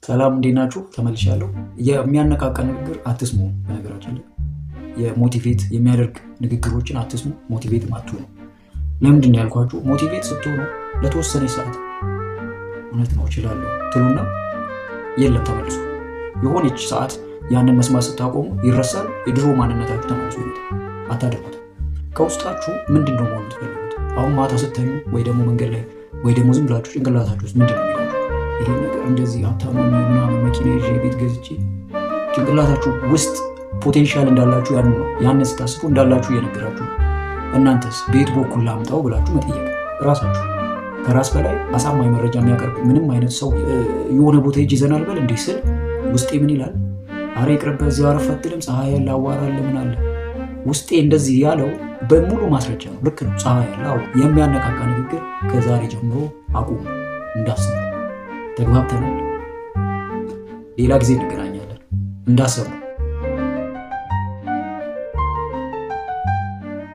ሰላም፣ እንዴት ናችሁ? ተመልሻለሁ። የሚያነቃቃ ንግግር አትስሙ። በነገራችን ላይ የ motivate የሚያደርግ ንግግሮችን አትስሙ። Motivate ም አትሁኑ። ለምንድን ነው ያልኳችሁ? Motivate ስትሆኑ ለተወሰነ ሰዓት እውነት ነው እችላለሁ ትሉና የለም ተመልሶ የሆነች ሰዓት ያንን መስማት ስታቆሙ ይረሳል። የድሮ ማንነታችሁ ተመልሶ ይመጣል። አታደርጉትም። ከውስጣችሁ ምንድን ነው መሆን የምትፈልጉት? አሁን ማታ ስተኙ ወይ ደግሞ መንገድ ላይ ወይ ደግሞ ዝም ብላችሁ ጭንቅላታችሁ ውስጥ ምንድን ነው የሚላችሁ? ይሄ ነገር እንደዚህ ሀብታም ሆኜ ምናምን መኪና ይዤ ቤት ገዝቼ፣ ጭንቅላታችሁ ውስጥ potential እንዳላችሁ ያን ነው። ያንን ስታስቡ እንዳላችሁ እየነገራችሁ ነው። እናንተስ ቤት በኩል ላምጣው ብላችሁ መጠየቅ ራሳችሁ። ከራስ በላይ አሳማኝ መረጃ የሚያቀርብ ምንም አይነት ሰው። የሆነ ቦታ ሂጅ ይዘናል በል እንዲህ ስል ውስጤ ምን ይላል? አረ ይቅርብህ፣ እዚያው አረፍ አትልም? ፀሐይ ያለ፣ አዋራ አለ፣ ምን አለ። ውስጤ እንደዚህ ያለው በሙሉ ማስረጃ ነው። ልክ ነው፣ ፀሐይ ያለ። አዎ፣ የሚያነቃቃ ንግግር ከዛሬ ጀምሮ አቁሙ፣ እንዳሰሙ። ተግባብተናል። ሌላ ጊዜ እንገናኛለን። እንዳሰሙ።